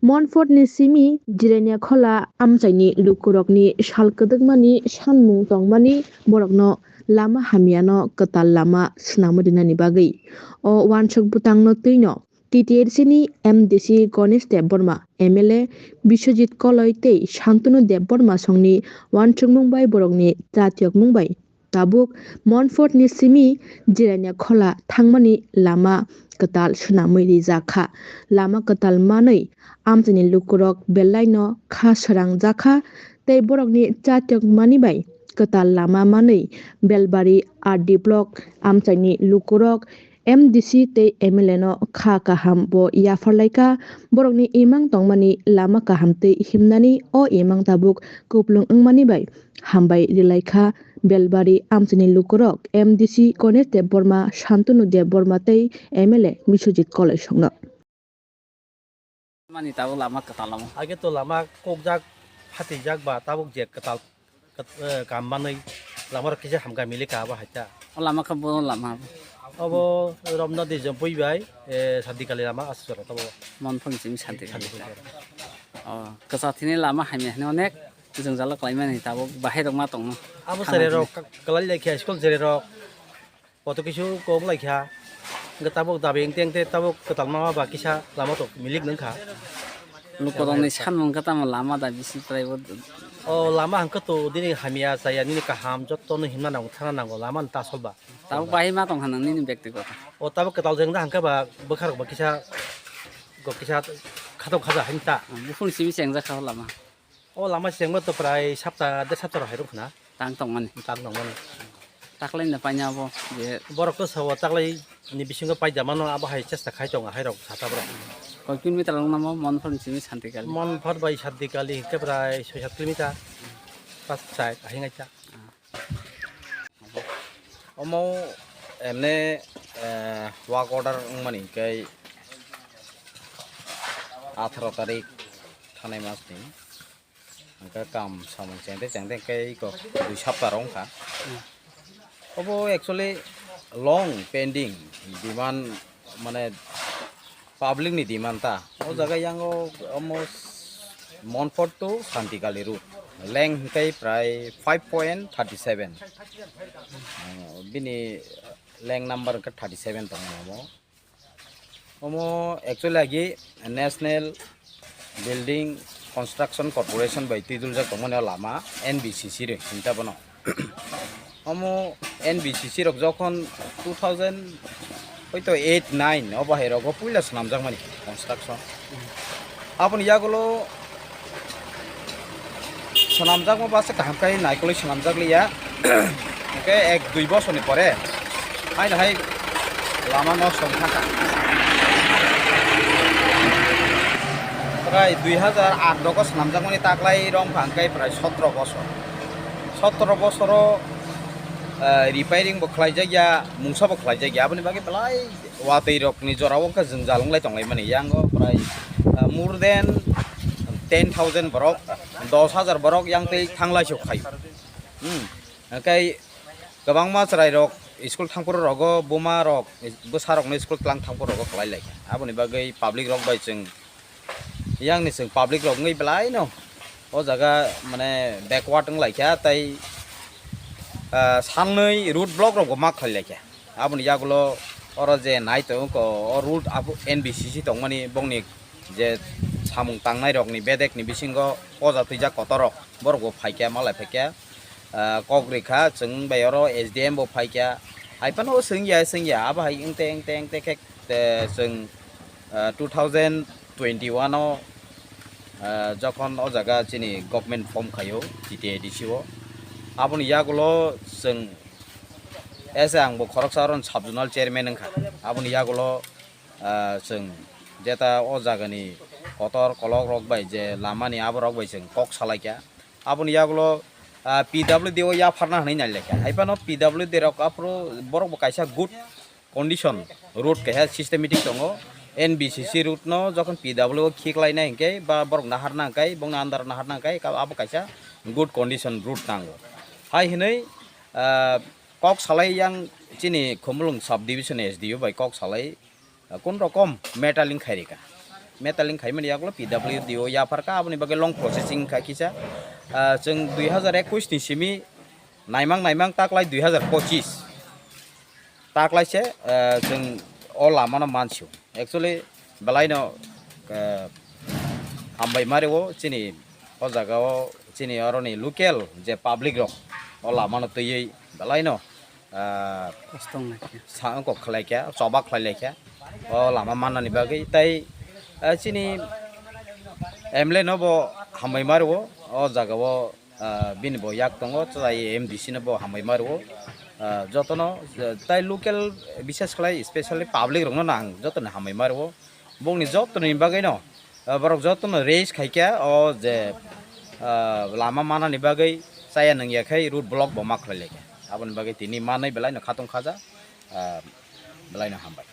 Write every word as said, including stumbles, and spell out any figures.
Monfort ni simi Jirania Khola amchaini lukurokni sal kwdwkmani sanmung tongmani borokno lama hamyano kwtal lama swnamwi rinani bagwi. O uansuk bwtangno twino T T A D C ni M D C Ganesh Debbarma, M L A Biswajit Koloi tei Shantanu Debbarma songni uansukmung bai borokni chatiyokmung bai tabuk Monfort ni simi Jirania Khola thangmani lama kwtal swnamwi rijak kha. Lama kwtal manwi amchaini lukurok belaino kha swrangjak kha tei borokni chatiyokmani bai kwtal lama manwi Belbari R D block amchaini lukurok M D C tei M L A no kha kaham bo yapharlaikha. Borokni imang tongmani lama kaham tei himnani o imang tabuk kuplung wngmani bai hambai rilaikha Belbari amchaini lukurok M D C Ganesh Debbarma, Shantanu Debbarma tei M L A Biswajit Kolaisongno. Mani tabuk lama kwtal omo. Age to lama kokjak, phatijak ba tabuk je kwtal, kwt-, eh, kam manwi lama rok kisa hamkha mili ka ba haita. O lama khe bo lama bo. Obo Romna Dijom pui bai, eh, Santikali lama aswk jora tabo. Monfort ni simi Santikali. Santikali. O, kwchak thini lama hamya hwnwi onek jwngjalo khlaimani tabuk bahai rok ma tongno. Abo Thangna sere rok thini. Ka-, kwlai lai khe school sere rok. Koto kisu kok lai kha. Hwnkhe tabuk dabe engte engte tabuk kwtal ma ba kisa lama tok milik nang kha. Lukurokni sanmung khe tamo lama da bisi prai bo. O lama hwnkhe to dini hamya chaya nini kaham jotto no himna nango thana nango lama ni ta sol ba. Tabuk bahai ma tong kha nang nini bektigoto. O tabuk kwtal jeng da hwnkhe ba bwkha rok ba kisa go kisa khatok khaja hain ta. Buphang simi chengjak kha lama. O lama chengma to prai sapta, der sapta rok hai rok khna. Tang tongmani. Tang tongmani. Taklai no paina abo je. Borok to sao taklai ni bisingo paida mano abo hai chesta khai tongo hai rok sata borok. Koi kilometer wng namo Monfort ni simi Santikali. Monfort bai Santikali hingke prai soi sat kilometer. Pas sai ahing acha. Omo emne, eh, work order wngmani hingke atharo tarik thanai mas ni. Hingke kam samung chengte chengte hingke iko dui sapta rok wngkha. Obo actually long pending demand, mane public ni demand ta. O jaga yango almost Monfort to Santikali road. Length hingke prai five point thirty seven. Bini length number hingke thirty seven tongo omo. Omo actually agi National Building Construction Corporation bai twiduljak tongmani o lama N B C C roi hinta bono. Omo N B C C rok jokhon two thousand hoito eight nine o bahai rogo puila swnamjakmani construction. Aboni yagulo swnamjakma basa kaham khe naikolwi swnamjakliya. Hwnkhe ek dui bosorni pore haino hai lama nosto wngkha. Prai dui hazar aat rogo swnamjakmani taklai rwngkha hwnkhe prai sotro bosor. Sotro bosoro, eh, repairing bo khlaijakya, mungsa bo khlaijakya, aboni bagwi belai watwi rokni jorao wngkha jwngjal wnglai tonglaimani. Yango prai, ah, more than ten thousand borok, dos hazar borok yang tei thanglai sok khaio. Hmm. Hwnkhe kwbangma chwrai rok school thangphuru rogo buma rok bwsa rokno school tlang thangphuru rogo kwlai lai kha. Aboni bagwi public rok bai chwng yang ni chwng public rok wngwi belai no o jaga mane backward wng lai kha tei, ah, salnwi road block rok bo ma khlai lai kha. Aboni yagulo oro je nai tongo ko, o road abo N B C C tongmani bongni je samung tangnai rokni bedekni bisingo poja twijak kotor rok borok bo phaikha, malai phaikha, ah, kok rikha, chwng bai oro S D M bo phaikha, hai phano swngya swngya abo hai wngte wngte wngte khe, eh, chwng, ah, two thousand twenty one o, ah, jokhon o jaga chini government form khaio T T A D C o, aboni yagulo chwng S A ang bo khoroksa oro sub zonal chairman wngkha. Aboni yagulo, ah, chwng jeta o jagani kotor kolok rok bai je lamani abo rok bai chwng kok salaikha. Aboni yagulo, ah, P W D o yapharna hwnwi nai laikha. Hai phano P W D rok aphuru borok bo kaisa good condition road keha systematic tongo. N B C C road no jokhon P W o khiklainai hinkhe ba borok naharna hinkhe bongni under naharna hinkhe abo kaisa good condition road nango. Hai hwnwi, ah, kok salai yang chini Khumulwng sub division S D O bai kok salai, ah, kun rokom metalling khairika. metaling khaimani yagulo P W D o yaphar kha, aboni bagwi long processing kha kisa. Ah, chwng dui hazar ekwis ni simi naimang naimang taklai dui hazar pochis taklai se, ah, chwng o lamano mansio. Actually, belaino, ah, hambai mario chini o jaga o chini oroni local je public rok o lamano twiwi belaino, ah, Kostong naikhe. Sa-, kok khlai kha, choba khlai lai kha. O lama mannani bagwi tai, ah, chini M L A no bo hambai mario o jaga o, ah, bini bo yak tongo, tai M D C no bo hambai mario. Ah, jotono, ah, tai local, bises khlai specially public rokno ang jotono hambai mario. Bongni jotoni bagwino, ah, borok jotono raise khaikha o je, ah, lama manani bagwi chaya nungya khai road block bo ma khlai laikha. Aboni bagwi tini manwi belaino khatung khaja, ah, belaino hambai.